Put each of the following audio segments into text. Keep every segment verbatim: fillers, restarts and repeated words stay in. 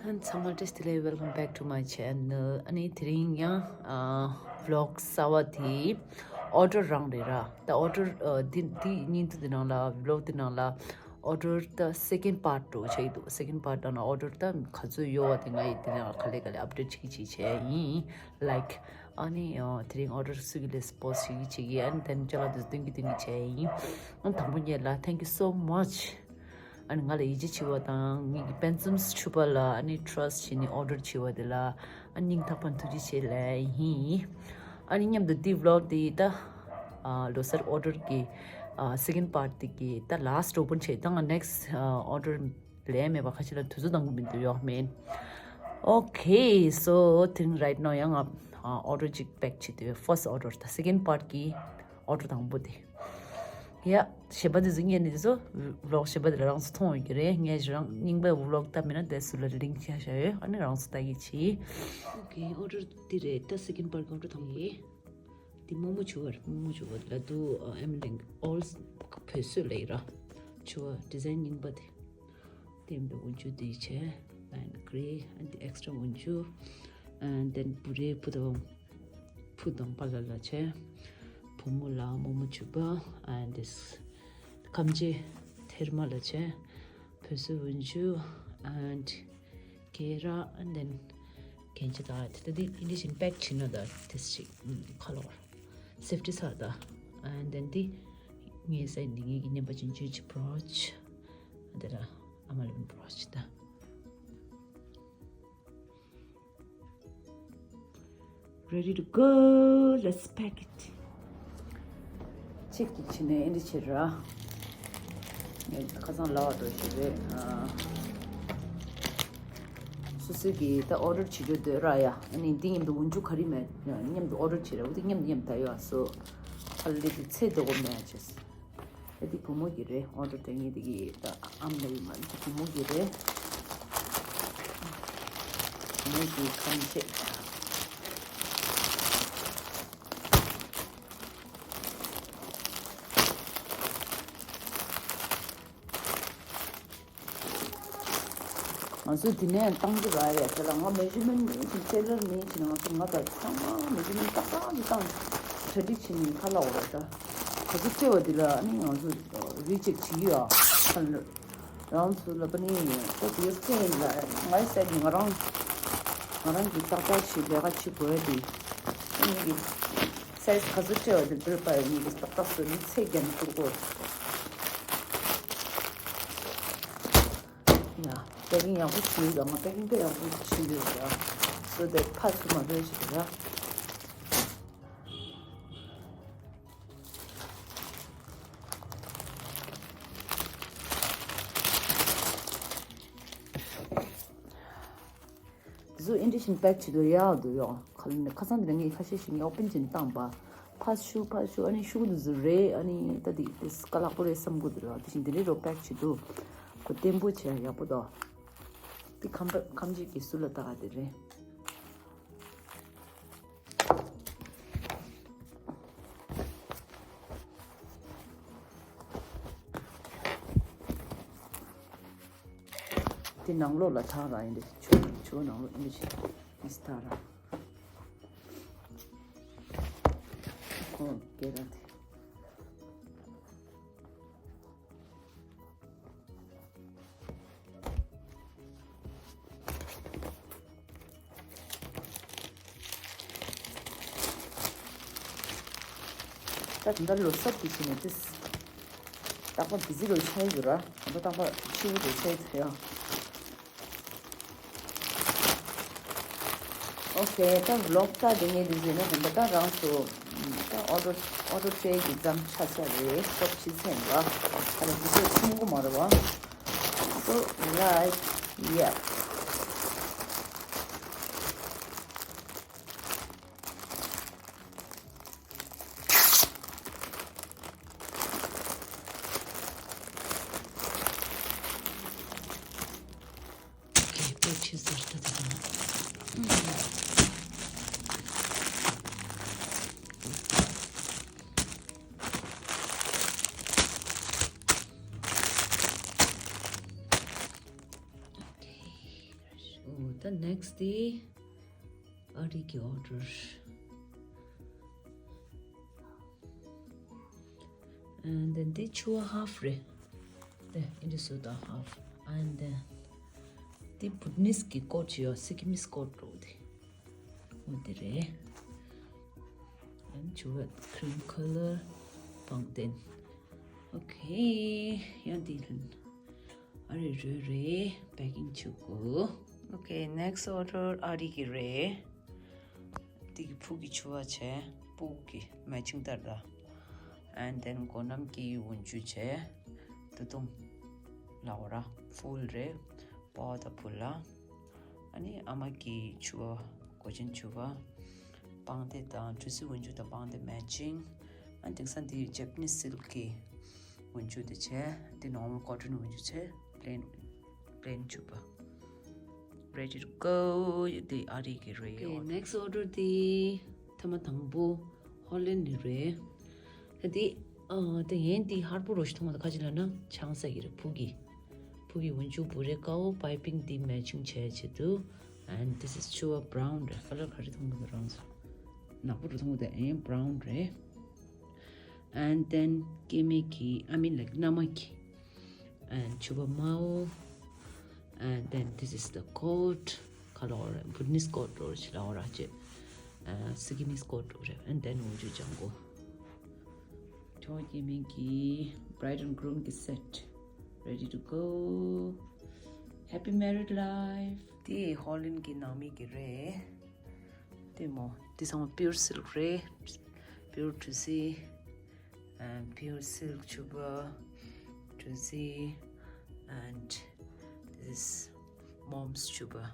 ཚང་མ་བཀྲ་ཤིས་བདེ་ལེགས། Welcome back to my channel. ཨ་ནི་དེ་རིང་ཡང་ཨ་vlog གསར་བ་དེ་order རང་རེད་ར། ད་order ཨ་འདི་འདི་བརྙན་ཐུང་འདི་ནང་ལ་vlog འདི་ནང་ལ་order ད་second part འགྲོ་བྱེད་འདུག second part ནང་ལ་order ད་ག་ཚོད་ཡོད་བ་དེ་ང་ཡི་འདི་ནང་ལ་ག་ལེ་ག་ལེ་update བྱེད་ཀྱི་བྱེད་བྱས་ཡིན། Like ཨ་ནི་ཨ་དེ་རིང་order སུ་གི་ལས་post བྱེད་ཀྱི་བྱེད་ཀྱི་ཨ་ནི་དེ་ནི་ཅ་ལག་དེ་སྟོན་གྱི་སྟོན་གྱི་བྱས་ཡིན། ཨ་དང་པོ་ཉིད་ལ་thank you so much. ཨ་ནི་ང་ལ་ཡིད་ཆེས་བྱེད་པ་དང་ངེད་ཀྱི་དཔལ་འཛོམས་ཕྱུ་པ་ལ་ཨ་ནི་trust བྱས་ནས་order བྱས་པ་དེ་ལ་ཨ་སྙིང་ཐག་པ་ནས་ཐུགས་རྗེ་ཆེ་ལབ་ཡིན། ཨ་ནི་མཉམ་དུ་འདི་vlog དེ་ད་ཨ་ལོ་གསར་order གི་ཨ་second part དེ་གི་ད་last open བྱས་ད་ང་next ཨ་order ལས་མེད་པ་ཁ་ཆེ་ལ་དུས་ཚོད་འདང་གི་མི་འདུག་ཡོག་མེན། Okay, so དེ་རིང་right now ཡང་ང་ཨ་order གཅིག་pack བྱེད་དུས་first order ད་second part གི་order དང་པོ་དེ། ཡ། གཞན་པ་དེ་ཚོ་ངས་ནི་དེ་ཚོ་vlog གཞན་པ་དེ་ལ་རང་ཚོ་མཐོང་ཡོད་ཀྱི་རེད། ངས་རང་རྙིང་པའི་vlog ལྟ་མིན་ན་དེ་སུ་ལ་link བྱ་བཞག་ཡོད། ཨ་ནི་རང་ཚོ་ལྟ་གི་བྱེད། Okay, order འདི་རེད། ད་second part གི་order དང་པོ་དེ་རྨོ་མོ་བྱུ་བ་རེད། རྨོ་མོ་བྱུ་བ་ལ་དུ་ཨ་ཨེམ་ལིང་all བོད་བཟོས་ལ་ཡི་ར། བྱུ་བ་design རྙིང་པ་དེ། དེ་འདི་འོན་ཆུ་དེ་བྱས། And grey and extra འོན་ཆུ། And then བུ་རེ་བུ་དང་བུ་དང་པ་ལ་ལ་བྱས། བུ་མོ་ལ་རྨོ་མོ་བྱུ་བ། And this ཁམ་ཆེ་ཐེར་མ་ལ་བྱས། བོད་སོ་འོན་ཆུ། And གེ་ར། And then གན་ཆ་ད་དེ་ད་དེ་ཨིན་ཌི་ཤིན་pack བྱིན་ན་ད་དེ་ཞིག་ཁ་ལོ་safety ས་ད། And then དེ་ངའི་སའི་འདི་ངའི་གི་ཉན་པ་ཅན་ཅུ་ཅི་brooch། དེ་ལ་ཨ་མ་ལེ་བན་brooch ད། Ready to go. Let's pack it. ཅིག་གི་ཕྱི་ནས་ཨེ་འདྲི་བྱེད་ར། ངས་ཁ་སང་ལབ་པ་འདྲ་ཞིག་རེད། ཨ། སོ་སོ་གི་ད་order བྱེད་རྒྱུ་འདོད་ར་ཡ། ཨ་ནི་འདི་མཉམ་དུ་འོན་ཆུ་ག་རེ་མེད་མཉམ་དུ་order བྱེད་ར། འོ་དེ་མཉམ་དུ་མཉམ་ད་ཡོད་ཨ་སོ། ཁ་ལ་ལི་དེ་ཚེ་རྡོ་གོ་མེད་ཅེས། ཨ་དེ་བུ་མོ་གི་རེད། order དེ་ངས་དེ་གི་ད་ཨམ་ལ་ཡོད་མ་རེད། དེ་བུ་མོ་གི་རེད། བུ་མོ་གི་ཁམ་ཆེ། ང་ཚོས་དེ་ནས་བཏང་གི་ར་ཡ། དེ་ལ་ང་measurement མེད་ཅིང་tailor མེད་ཅིང་ང་ཚོ་ང་དང་ཚང་མ་measurement ཏག་ཏག་གི་བཏང་གྲ་སྒྲིག་བྱེད་ནས་ཁ་ལག་འོ་ར་ད། ག་ཚོད་སྤྲད་པ་དེ་ལ་ཨ་ནི་ང་ཚོ་recheck བྱེད་ཀྱི་ཡོད། རང་ཚོ་ལ་པ་ནི་ཁོ་དེ་སྤྲད་ལ་ངའི་size ནི་ང་རང་ང་རང་གི་ཏག་ཏག་ཞིག་ལས་ཀ་བྱེད་དགོས་ཡ་དེ། ཨ་ནི་གི་size ག་ཚོད་སྤྲད་པ་དེ་འདིར་པ་ཡ་ནི་གི་ཏག་ཏག་བཟོ་ནི་ཚད་བརྒྱབ་ནས་བསྐུར་དགོས། ཡ། packing ཡག་པོ་བྱས་ཡོད། ང་packing དཔེ་ཡག་པོ་བྱས་ཡོད་ར། so that ཕར་ཚུར་མ་འགྲོ་ཞིག་ར། དེ་ཚོ་ཨིན་ཌི་ཤིན་pack བྱེད་དུས་ཡག་འདུག་ཡོ། ཁ་ལ་ནས་ཁ་སང་དེ་ངས་ཁ་ཤས་ཤིག་ངས་open བྱས་ནས་བཏང་པ། ཕར་ཤུ་ཕར་ཤུ་ཨ་ནི་ཤུ་གུ་འདུག་ཟེར་རེད། ཨ་ནི་ད་དེ་དེ་དཀའ་ལག་པོ་རེད་བསམ་གི་འདུག་ར། དེ་བཞིན་དེ་འདྲའི་རོ་pack བྱེད་དུས་ཁོ་བརྟན་པོ་བྱས་ཡག་པོ་འདུག་དེ་ཁམ་པ་ཁམ་ཅིག་གི་སུ་ལ་ལྟ་ག་དེ་རེད། དེ་ནང་ལོགས་ལ་ཐག་ར་ཡིན་དེ་ཆུ་ཆུ་ནང་ལོགས་ཡིན་དེ་ཆེ་མི་སི་ཐག་ར། ཁོང་སྐད་ར་དེ། ད་ད་ལོ་སབ་ཀྱི་ཕྱི་ནས་ཏིས། རྟག་པར་བི་ཟི་རུ་ཆགས་ཡོད་ར། ད་རྟག་པར་ཕྱི་རུ་ཆགས་ཡོད་ཡ། ཨོ་ཁེ། ད་ཝི་ལོག་ད་དེ་ངས་དེ་བཟོས་ན་དེ་འདྲ། ད་རང་ཚོ་ད་ཨོ་ཌར་ཨོ་ཌར་སྤྲད་ཀྱི་ཙམ་ཆ་ས་རེད། ཤོབ་ཕྱི་ཚན་ལ་ད་ལ་དེ་ཚོ་ཆུང་གུ་མ་རེད་བ། So like yeah. ཨོ་ད་next དེ་ཨ་རི་གི་order། And then དེ་ཕྱུ་པ་half རེད། དེ་ཨིན་ཌི་སུ་ད་half། And then དེ་Bhutanese གི་coat ཅིག་ཡོད། Sikkimese coat རོ་དེ། འོ་དེ་རེད། And ཕྱུ་པ་cream colour པང་གདན། Okay ཡང་དེ་ལ་ཨ་རི་རོལ་རེད། packing བྱེད་དགོས། Okay next order ཨ་རི་གི་རེད། དེ་གི་ཕུག་གི་ཕྱུ་པ་བྱས། ཕུག་གི་matching ལྟར་ལ། And then མགོ་ནམ་གྱི་འོག་འཇུག་བྱས། ད་དུང་ལ་འོ་ར་full རེད། པོ་ད་ཕུལ་ལ། ཨ་ནི་ཨ་མ་གི་ཕྱུ་པ། མགོ་ཅན་ཕྱུ་པ། པང་གདན་དང་གྲུ་གཟིངས་འོག་འཇུག་དང་པང་གདན་matching། ཨ་དེང་སང་དེ་Japanese silk གི་འོག་འཇུག་དེ་བྱས། དེ་normal cotton འོག་འཇུག་བྱས། plain plain ཕྱུ་པ། Ready to go དེ་ཨ་རི་གི་རེད། Okay next order དེ་ཐེངས་མ་དང་པོ་Holland ནས་རེད། ད་དེ་ཨ་དེ་ཡན་དེ་ཧར་པོ་རོ་ཞིག་མཐོང་བ་ད་ཁ་ཅིག་ལ་ན་ཆང་ས་གི་རེད། ཕུག་གི་ཕུག་གི་འོག་འཇུག་བུ་རེ་དཀར་པོ་piping དེ་matching བྱས་བྱེད་དུ། And this is ཕྱུ་པ་brown རེད། colour ག་རེ་མཐོང་གི་འདུག་རང་ཚོ། ནག་པོ་རུ་མཐོང་གི་འདུག་ཨེ་brown རེད། And then སྐྱེ་དམན་གྱི་I mean like མནའ་མ་གི། And ཕྱུ་པ་དམར་པོ། And then this is the coat. ཁ་ལོ་ར་Bhutanese coat རོ་ཞིག་ལ་འོ་ར་ཅེ། Sikkimese coat རོ་རེད། And then འོག་འཇུག་ལྗང་གུ། ཕྱུ་པ་སྐྱེ་དམན་གྱི་bride and groom གི་set ready to go. Happy married life. དེ་Holland གི་ནང་མི་གི་རེད། དེ་མོ་དེ་ཚང་མ་pure silk རེད། pure གྲུ་གཟིངས། And pure silk ཕྱུ་པ། གྲུ་གཟིངས། And this is mom's ཕྱུ་པ། ཨོ་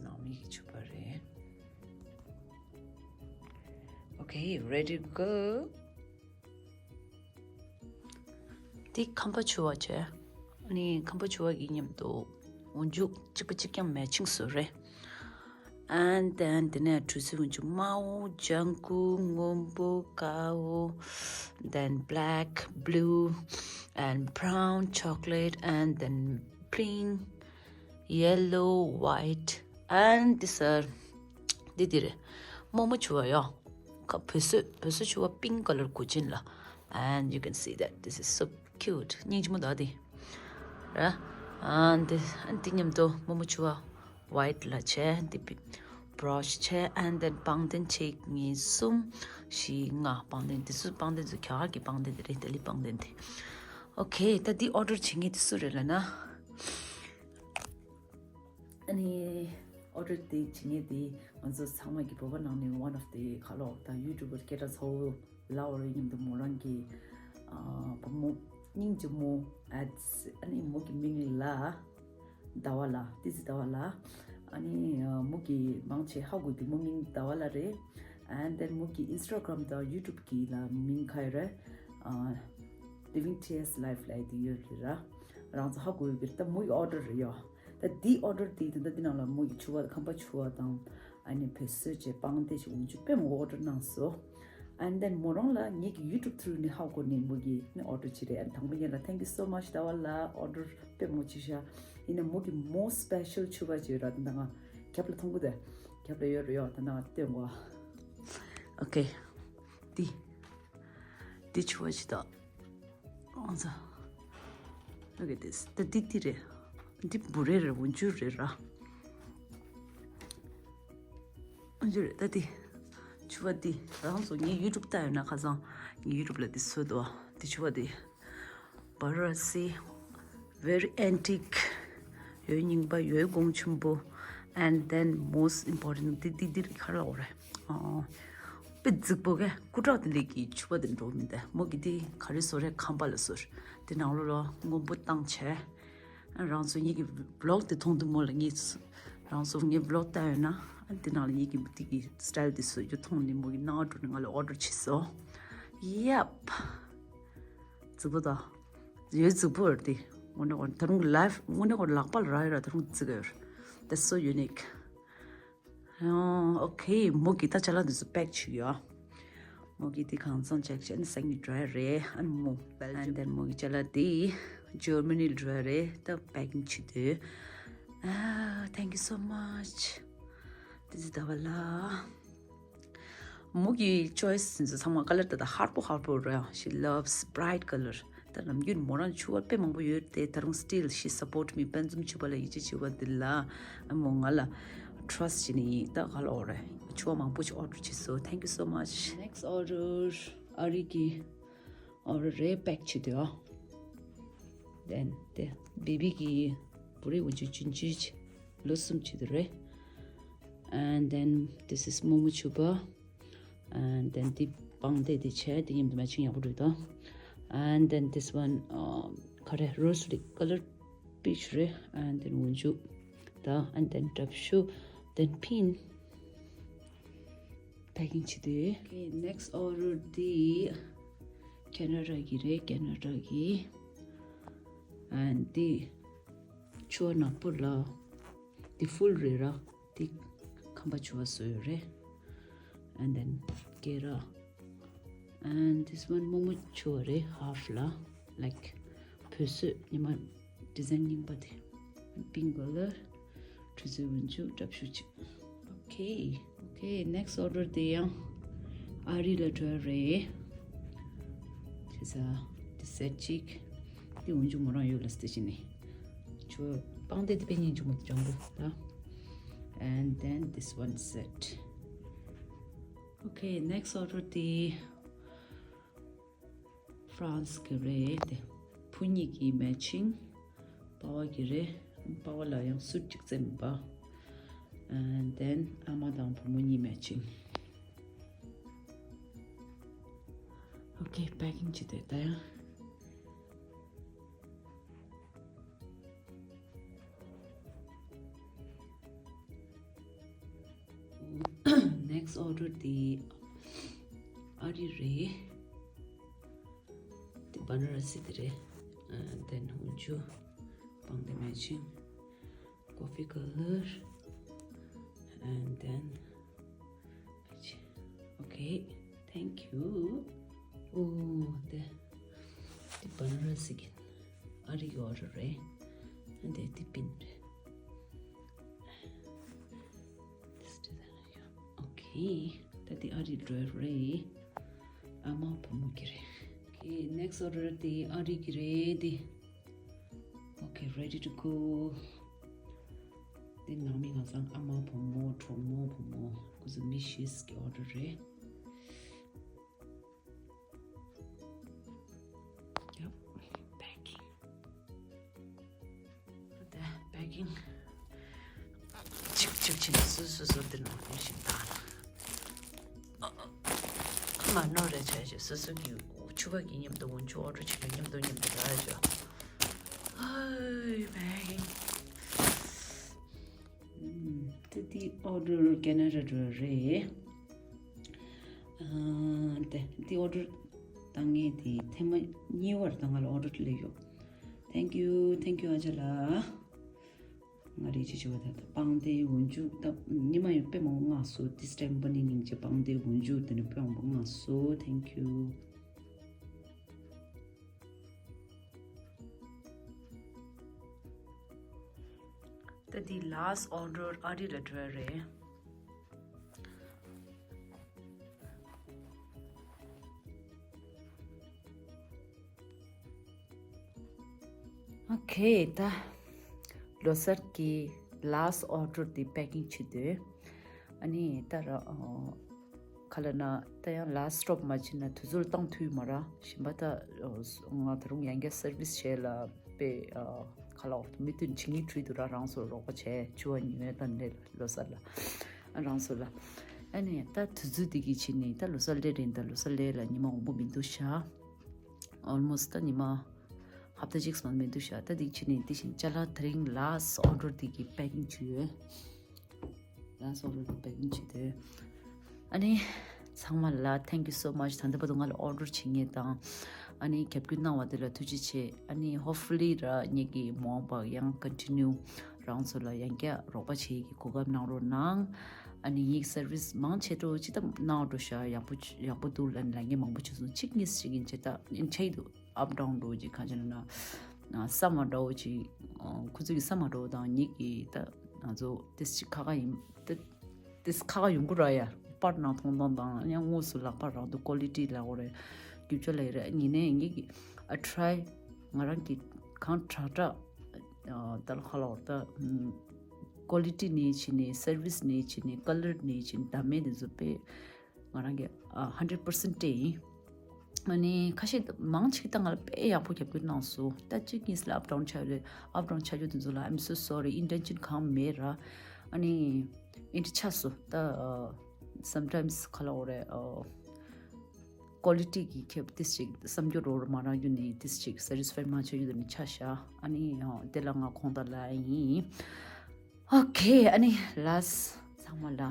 ནང་མི་གི་ཕྱུ་པ་རེད། Okay ready to go. དེ་ཁམས་པ་ཕྱུ་པ་བྱས། ཨ་ནི་ཁམས་པ་ཕྱུ་པ་གི་མཉམ་དུ་འོག་འཇུག་གཅིག་པ་གཅིག་རྐྱང་matching བཟོས་རེད། And then དེ་ནས་གྲུ་གཟིངས་འོག་འཇུག་དམར་པོ། ལྗང་གུ། སྔོན་པོ། དཀར་པོ། Then black, blue, and brown, chocolate, and then pink, yellow, white, and this are དེ་དེ་རེད། རྨོ་མོ་ཕྱུ་པ་ཡོ། ཁ་བོད་བཟོ་བོད་བཟོ་ཕྱུ་པ་pink colour གོས་ཆེན་ལ། And you can see that this is so cute. སྙིང་རྗེ་མོ་འདུག་དེ། ར། And this and དེ་མཉམ་དུ་རྨོ་མོ་ཕྱུ་པ་white ལ་བྱས། དེ་brooch བྱས། And then པང་གདན་བྱས། གཉིས་གསུམ་བཞི་ལྔ། པང་གདན་དེ་ཚོ་པང་གདན་ཚོ་རྒྱ་གར་གྱི་པང་གདན་དེ་རེད། ཏཱ་ལི་པང་གདན་དེ། Okay ད་དེ་order བྱེད་མཁན་དེ་སུ་རེད་ལབ་ན། ཨ་ནི་order དེ་བྱེད་མཁན་དེ་ང་ཚོ་ཚང་མ་གི་བོད་པ་ནང་ནས་one of the ཁ་ལོ་ད་YouTuber སྐད་གྲགས་ཚ་བོ་ལ་འོ་རེད། མཉམ་དུ་མོ་རང་གི་ཨ་བུ་མོ་སྙིང་རྗེ་མོ། ཨ་ནི་མོ་གི་མིང་ལ་ཟླ་བ་ལགས། ཏི་ཙི་ཟླ་བ་ལགས། ཨ་ནི་མོ་གི་མང་ཆེ་ཧ་གོ་གི་མོ་མིང་ཟླ་བ་ལགས་རེད། And then མོ་གི་Instagram དང་YouTube གི་ལ་མིང་ག་རེ་རེད། Living Tears Life ལབ་དེ་ཡོད་རེད་ར། རང་ཚོ་ཧ་གོ་ཡོད་གི་རེད། ད་མོ་གི་order རེད་ཡོ། ད་དེའི་order དེ་ད་ལྟ་འདི་ནང་ལ་མོ་གི་ཕྱུ་པ་ཁམས་པ་ཕྱུ་པ་དང་ཨ་ནི་བོད་བཟོ་བྱས་པང་གདན་ཞིག་འོག་འཇུག་དཔེ་མང་པོ་order གནང་སོང་། And then མོ་རང་ལ་ངེད་ཀྱི་YouTube through ནས་ཧ་གོ་ནས་མོ་གིས་ནི་order བྱས་རེད། ཨ་ནི་དང་པོ་ཉིད་ལ་thank you so much ཟླ་བ་ལགས། order དཔེ་མང་པོ་བྱས་ཤག་ཡིན་ན་མོ་གི་more special ཕྱུ་པ་ཅིག་ཡོད་ར། ད་ལྟ་ང་རྒྱབ་ལ་མཐོང་གི་འདུག་རྒྱབ་ལ་ཡོད་རེད་ཡོ། ད་ལྟ་ང་སྟོན་གོ། Okay འདི་འདི་ཕྱུ་པ་ཅིག་ད། ཨང་ས། Look at this. ད་འདི་འདི་རེད། འདི་བུ་རེ་རེ་འོག་འཇུག་རེད་ར། འོག་འཇུག་རེད་ད་འདི། ཕྱུ་པ་འདི་རང་ཚོ་ངའི་YouTube ལྟ་ཡོད་ན་ཁ་སང་ངའི་YouTube ལ་འདི་བཟོས་འདུག་འདི་ཕྱུ་པ་འདི། བ་ར་སི། Very antique. ཡོད་རྙིང་པ། ཡོད་གོང་ཆེན་པོ། And then most important འདི་འདི་འདི་རེད། ག་རེ་ལབ་དགོས་རེད། ཨ། དཔེ་རྫིག་པོ་གི་སྐུ་དྲག་དེ་ལས་ཀྱི་ཕྱུ་པ་དེ་འགྲོ་མི་འདུག་མོ་གི་དེ་ག་རེ་བཟོ་རེད། ཁམས་པ་ལ་བཟོ་རེད། དེ་ནང་ལོགས་ལ་སྔོན་པོ་བཏང་བྱས། རང་ཚོ་ངེད་ཀྱི་vlog དེ་མཐོང་དུས་མོ་ལ་ངས་རང་ཚོ་ངའི་vlog ལྟ་ཡོད་ན་དེ་ནང་ལ་ངེད་ཀྱི་boutique གི་style དེ་བཟོ་རྒྱུ་མཐོང་ནས་མོ་གི་སྣང་བ་འགྲོ་ནས་ང་ལ་order བྱས་སོང་། Yep རྫིག་པོ་དང་། ཡོད་རྫིག་པོ་རེད་དེ། དངོས་གནས་ཁོ་ད་རུང་life དངོས་གནས་ཁོ་ལག་པ་ལ་རག་ཡོད་ར། ད་རུང་རྫིག་ཡོད་རེད། That's so unique. ཨང་། Okay མོ་གི་ད་ཅ་ལག་འདི་ཚོ་pack བྱེད་ཀྱི་ཡོད། མོ་གི་དེ་གང་ཚང་check བྱས་ནས་སང་ཉིན་འགྲོ་ཡ་རེད། ཨ་ནི་མོ་Belgium and then མོ་གི་ཅ་ལག་དེ་Germany ལ་འགྲོ་ཡ་རེད། ད་packing བྱེད་དུས། Ah, thank you so much. This is Dawala. མོ་གི་choice་ཚང་མ་color་ད་ད་ཧར་པོ་ཧར་པོ་རེད། She loves bright color. ད་ནམ་རྒྱུན་མོ་རང་ཕྱུ་པ་དཔེ་མང་པོ་ཡོད་དེ། ད་རུང་still she support me. དཔེ་མཚོན་ཕྱུ་པ་ལ་ཡིད་ཆེས་བྱེད་པ་འདི་ལ་མོ་ང་ལ་trust་བྱེད་ནི་ཡིན། ད་ག་ལ་འོ་རེད། ཕྱུ་པ་མང་པོ་ཞིག་order་བྱས་སོང་། Thank you so much. Next order ཨ་རི་གི་order་རེད། pack་བྱེད་དུས་ཨ། Then དེ་baby་གི་བུ་རེ་འོ་ཅུ་ཅུན་ཅུ་ལོ་གསུམ་བྱེད་དུས་རེད། And then this is མོ་མོ་ཕྱུ་པ། And then དེ་པང་དེ་དེ་བྱས་དེ་མཉམ་དུ་matching་ཡག་པོ་འགྲོ་དང་། And then this one ག་རེ་rose་རེད། color peach་རེད། And then འོ་ཅུ་ད། And then འདྲ་ཕྱུ། Then pin། packing་བྱེད་དུས། Okay, next order་དེ་Canada་གི་རེད། Canada་གི། And དེ་ཕྱུ་པ་ནག་པོ་ལ་དེ་full་རེད་ར། དེ་ཁམས་པ་ཕྱུ་པ་བཟོས་ཡོད་རེད། And then སྐེ་རགས། And this one་མོག་མོག་ཕྱུ་པ་རེད། half་ལ། Like བོད་གསོས་ཉི་མ་design་རྙིང་པ་དེ། Pink color། ཁྲུས་གསོལ་འོ་ཅུ་འདྲ་ཕྱུ་གཅིག Okay, okay, next order་དེ་ཡང་ཨ་རི་ལ་འགྲོ་རེད། བྱས་ཙང་དེ་set་གཅིག་དེ་འོ་ཅུ་མོ་རང་ཡོད་ལ་སྟེ་ཅི་ནི། ཕྱུ་པ་པང་དེ་དེ་པའི་སྙིང་ཆུང་མོ་ལྗང་གུ་ད། And then this one set. Okay, next order་དེ་France་གི་རེད་དེ། བུ་གཉིས་ཀྱི་matching། པ་ཕ་གི་རེད། པ་ཕ་ལ་ཡང་suit་གཅིག་བཙེམས་པ། And then ཨ་མ་དང་བུ་མོ་གཉིས་matching། Okay, packing་བྱེད་དེ་ད་ཡང་། Next order་དེ་ཨ་རི་རེད། དེ་བ་ན་ར་སི་དེ་རེད། And then འོ་ཅུ་པང་དེ་matching། Coffee color. And then Okay, thank you. Oh, the the banana again. Are you order? And the pin. This to the Okay, that the are you driver? Ama pumukiri. Okay, next order the are you ready? Okay, ready to go. དེ་ནང་མི་ང་ཚང་ཨ་མ་བུ་མོ་གྲོགས་མོ་བུ་མོ་ཁོ་ཚོ་མི་བཞི་གི་order་རེད། Yep, packing. དེ་packing་གཅིག་གཅིག་བྱས་ནས་སོ་སོ་སོ་དེ་ནང་མི་བཞི་དང་། མ་ནོར་རེ་བྱས་བྱས་སོ་སོ་གི་ཕྱུ་པ་གི་མཉམ་དུ་འོ་ཅུ་order་བྱེད་ཀྱི་མཉམ་དུ་མཉམ་དུ་རག་ཅོ། ཧོ་བའི་ཏི་ཏི་order་ཀེ་ན་ཌ་འགྲོ་རེད། ཨ་ཏི་ཏི་order་བཏང་ངེས་དེ་ཐེངས་མ་གཉིས་པར་ད་ང་ལ་order་སླེབས་ཡོད། Thank you, thank you ཨ་ཅག་ལགས། ང་རེ་ཅི་ཅི་བ་ད་ད་པང་དེ་འོན་ཇུ་ད་ཉི་མ་ཡོད་པེ་མང་ང་སོ། This time་པ་ནི་ཉིང་ཅི་པང་དེ་འོན་ཇུ་དེ་ནི་པེ་མང་ང་སོ། Thank you. ད་དེ་last order་ཨ་རི་ལ་འགྲོ་རེད། Okay, ད་ལོ་གསར་གྱི་last order་དེ་packing་བྱེད་དུས། ཨ་ནི་ད་ར་ཁ་ལ་ན་ད་ཡང་last stop་མ་བྱེད་ན་དུས་ཚོད་བཏང་ཐུབ་མ་ར། ཞིམ་པ་ད་ང་ད་རུང་ཡང་བསྐྱར་service་བྱས་ལ་པེ་ཁ་ལ་འོག་མི་དུན་ཆིང་ངི་ཁྲུས་དུ་ར་རང་སོ་རོགས་པ་བྱས་ཆུ་བ་ཉི་མའི་ད་ནས་ལོ་གསར་ལ་རང་སོ་ལ། ཨ་ནི་ད་དུས་ཚོད་འདི་གི་ཕྱི་ནས་ད་ལོ་གསར་ལས་རིང་ད་ལོ་གསར་ལས་ལ་ཉི་མ་འོང་པོ་མི་འདུག་ཤག Almost་ད་ཉི་མ་ཧབ་ཏ་གཅིག་སོང་མི་འདུག་ཤག་ད་འདི་ཕྱི་ནས་འདི་བཞིན་ཅ་ལག་དེ་རིང་last order་འདི་གི་packing་བྱུང་ཡོད། last order་འདི་packing་བྱུང་དེ། ཨ་ནི་ཚང་མ་ལ་thank you so much། ད་ལྟ་བར་དུ་ང་ལ་order་བྱེད་མཁན་དང་ཨ་ནི་རྒྱབ་སྐྱོར་གནང་བ་དེ་ལ་ཐུགས་རྗེ་ཆེ། ཨ་ནི་hopefully་ར་ངེད་ཀྱི་མ་འོངས་པ་ཡང་continue་རང་ཚོ་ལ་ཡང་བསྐྱར་རོགས་པ་བྱེད་ཀྱི་གོ་སྐབས་གནང་རོགས་གནང་། ཨ་ནི་ངེད་service་མང་ཆེ་འགྲོ་ཅི་ལྟར་གནང་འགྲོ་ཤག་ཡག་པོ་ཡག་པོ་འདུག་ལ་ལ་ངས་མང་པོ་བྱུང་སོང་། གཅིག་གཉིས་ཤིག་ཡིན་ཆེ་ད་ཡིན་ཆེ་འདུག up down་འགྲོ་ཅིག་གང་ཅི་ན་ན། བསམ་པ་འདྲ་བོ་ཅིག་ཁོ་ཚོ་གི་བསམ་པ་འདྲ་བོ་དང་ངེད་ཀྱི་ད་ང་ཚོ་ཏིས་ཅིག་ཁ་ཁ་ཡིན་ཏིས་ཁ་ཁ་ཡོང་གི་ར་ཡ། པར་ནང་མཐོང་སྟངས་དང་ཡང་དངོས་སུ་ལག་པར་རག་འདུག་ཀོ་ལི་ཊི་ལ་འོ་རེད། རྒྱུ་ཆ་ལ་ཡི་རེད། ཡིན་ནའི་ངེད་ཀྱི་ཨ་ཊི་རའི་ང་རང་གི་གང་དྲག་དྲག་ད་ལ་ཁ་ལ་འོ་ད་ཀོ་ལི་ཊི་ནས་བྱས་ནས་སར་ཝི་སི་ནས་བྱས་ནས་ཀ་ལར་ནས་བྱས་ནས་ད་མེད་དེ་ཚོ་དཔེ་ང་རང་གི་ཧན་ཌེ་རེཌ་པར་སེན་ཊི་སྤྲད་ཡིན། ཨ་ནི་ཁ་ཤས་མང་ཆེ་ད་ང་ལ་དཔེ་ཡག་པོ་རྒྱབ་སྐྱོར་གནང་སོང་། ད་གཅིག་གཉིས་ལ་ཨབ་ཌའུན་ཆགས་ཡོད་རེད། ཨབ་ཌའུན་ཆགས་རྒྱུ་དེ་ཚོ་ལ་I'm so sorry, intention གང་མེད་ར། ཨ་ནི་ཨིན་དྲི་ཆགས་སོང་ད། སམ་ཊའིམ་སི་ག་ལ་འོ་རེད། ཀོ་ལི་ཊི་གི་ཁེབ་ཏིས་ཅིག་བསམ་རྒྱུ་རོ་རོ་མ་རག་རྒྱུ་ནི་ཏིས་ཅིག་སེ་ཊིས་ཕའི་མ་ཆགས་རྒྱུ་དེ་ནི་ཆ་བཞག་ཨ་ནི་དེ་ལ་ང་ཁོང་དང་ལ་ཡིན། ཨོ་ཁེ། ཨ་ནི་ལཱསི་ཚང་མ་ལ་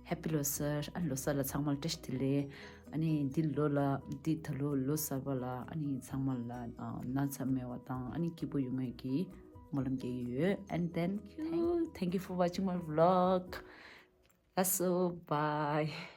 ཧེ་པི་ལོ་གསར། ཨ་ནི་ལོ་གསར་ལ་ཚང་མ་ལ་བཀྲ་ཤིས་བདེ་ལེགས། ཨ་ནི་འདི་ལོ་ལ་འདི་ད་ལོ་ལོ་གསར་པ་ལ་ཨ་ནི་ཚང་མ་ལ་ན་ཚ་མེད་པ་དང་ཨ་ནི་སྐྱིད་པོ་ཡོང་ངེས་ཀྱི་སྨོན་ལམ་རྒྱག་གི་ཡོད། And then thank you, thank you for watching my vlog. That's all. Bye.